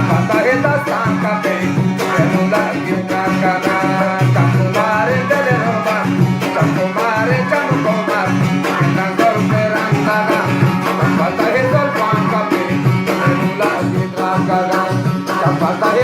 پتہ دستان کپے، بلولا گیتا کنا، چمکو مارے دل روبا، چمکو مارے چمکو مار، نظر پہ رنگ لگا، پتہ زلفان کپے، بلولا گیتا کنا، پتہ